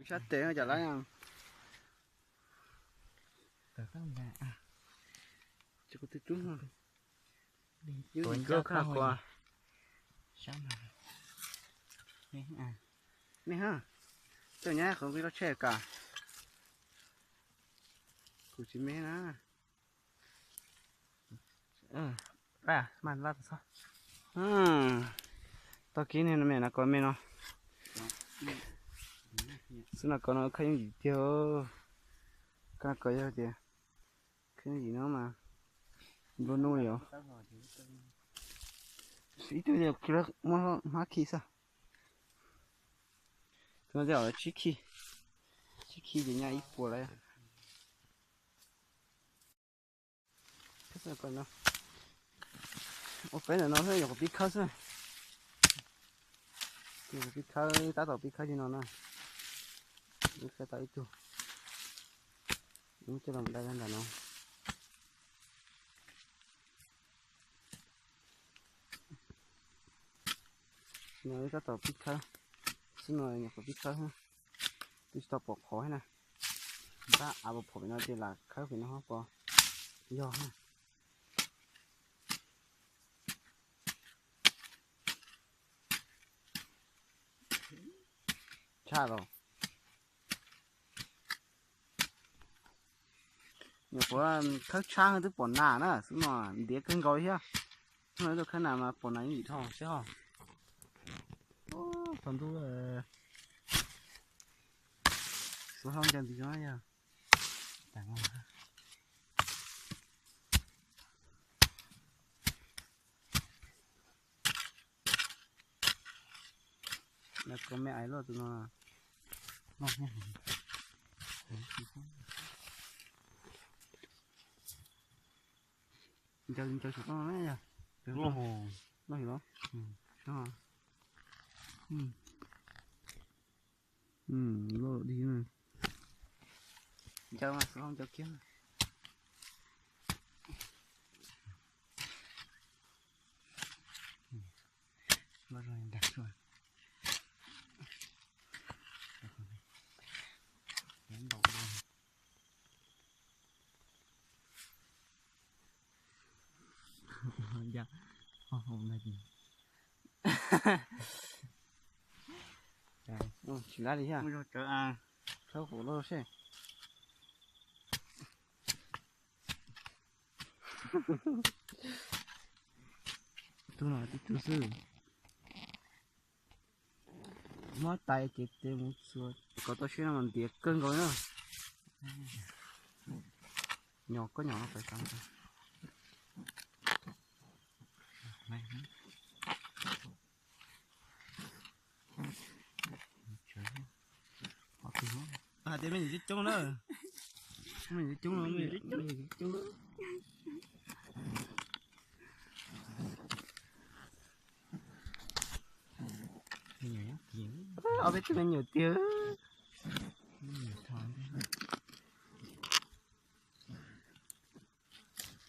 Sab tes cov lawm. Tsis kuv twb rub no. Yus koj koj kua. Nej ha, txawj nyab qhov nqi loj tshaj kam. Kuv tsis me na. Tau kiv niag me na kov me no. Xwb no kov no khab yooj yim tiag. Koj kov yog tias khab yooj yim no mas nplua nuj yom. Ib tug muab hmab khi xwb. Tus no tej zaum tsib khi, tsib khi ces nyaj ib puas lawm. Ua peb ntawm no xwb, nyuam qhuav pib khawb xwb. Pib khawb, tab tom pib khawb li no na. Khawb tau ib tug, coj los dai ntawm no. No tab tom pib khawb, xwb no nyuam qhuav pib khawb, twb tsis tau pom qhov thiab na. Tab av pom pem no ces lam khawb pem no pom yog na. Tshaj los. Nyuam qhuav khawb tshab twb pom nas na, xwb no ntiav kawg nkaus thiab. Hnub no tuaj khawb nas mas pom nas ib yim dhau seb ho. Thaum ntuj, xuv hlob ncaws ntws no yog. Kov me ais luaj tus no. Ncaws ncaws saum toj na yog. Loj heev los? Loj dig na. Ncaws mas xov ncaws kiag. Tsis lab li thiab. Khawb qus loj seb. Tub no tib tug xwb. Muab tais ces tes mus txuas kom tau siab no mas ntiav kawg nkaus na. Nyom koj nyom no pais tau. Hais tias me nyuam coob coob na. Me nyuam coob no, me nyuam coob. Ob peb tug me nyuam tiag.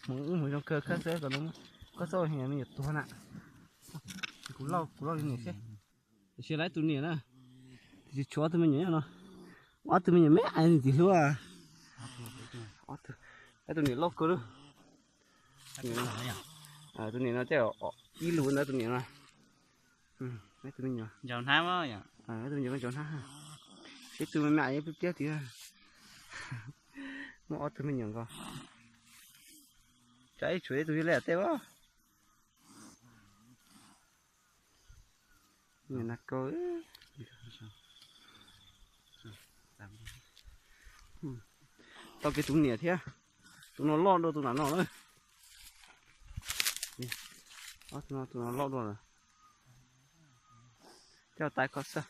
Hmoov wb hmoov zoo kawg khawb xwb, koj txhob ua me nyuam tuag na. Kuv lauj, kuv lauj li niam seb. Tiam sis lawv tus niam na, tiam sis tshuav ob tug me nyuam nyob no. Ob tug me nyuam me ais ntxim hlub. Ob tug niam loj kawg lawm. Tus niam no tej zaum ib lus ntawd tus niam no. Tus me nyuam, tus me nyuam ntsaum hnab. Seb tus me me ais pliab pliab tiag. Muaj ob tug me nyuam nkaus. Tsam ib tshuav ib tug yog lawm tej as. Niam nas kau. Tau kiag tus niam thiab. Tus no loj dua tus nram no na. Tus no, tus no loj dua lawm. Coj tais kho xwb.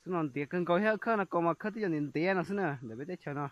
Xwb no ntiav kawg nkaus thiab, khawb no kau mas khawb twb yog ntiav ntiav no xwb na, ntawm peb teb chaws no.